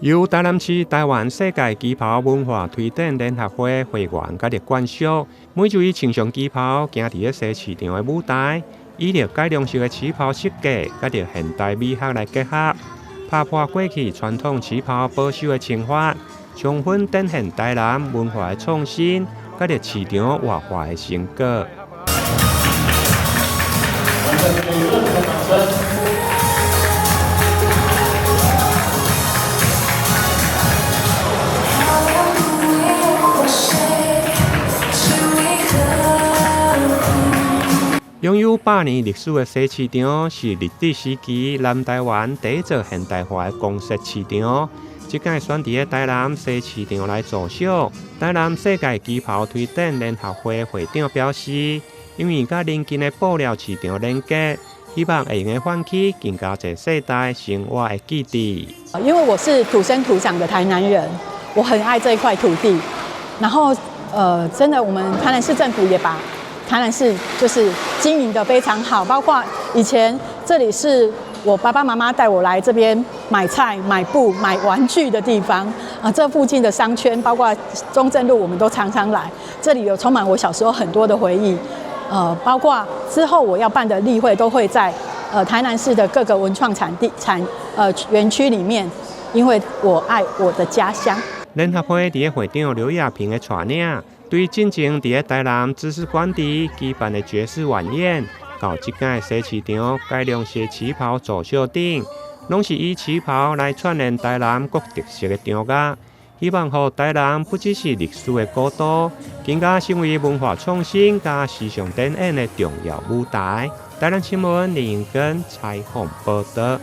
由台南市台灣世界旗袍文化推展聯合會會員佮力贊助，每周以穿上旗袍，行佇咧西市場的舞台，以著改良式的旗袍設計，佮著現代美學來結合，拍破過去傳統旗袍保守的穿法，充分展現台南文化的創新，佮著市場活化的成果。擁有100年歷史的西市場，是日治時期南台灣第一座現代化的公設市場。這擺選佇咧台南西市場來做秀。台南世界旗袍推展聯合會會長表示，因為佮鄰近的布料市場連結，希望會用得喚起更加濟世代生活的記憶。因為我是土生土長的台南人，我很愛這一塊土地。然後，真的，我們台南市政府也把台南市就是經營得非常好，包括以前這裡是我爸爸媽媽帶我來這邊買菜、買布、買玩具的地方啊。這附近的商圈，包括中正路，我們都常常來。這裡有充滿我小時候很多的回憶，包括之後我要辦的例會都會在台南市的各個文創產地產園區裡面，因為我愛我的家鄉。聯合會佇咧會長劉亞平的帶領，對進前佇咧台南知識館佇舉辦的爵士晚宴，到這擺西市場改良式旗袍做秀頂，攏是以旗袍來串聯台南各特色的場合，希望予台南不只是歷史的古都，更加成為文化創新佮時尚展演的重要舞台。台南新聞林英根採訪報導。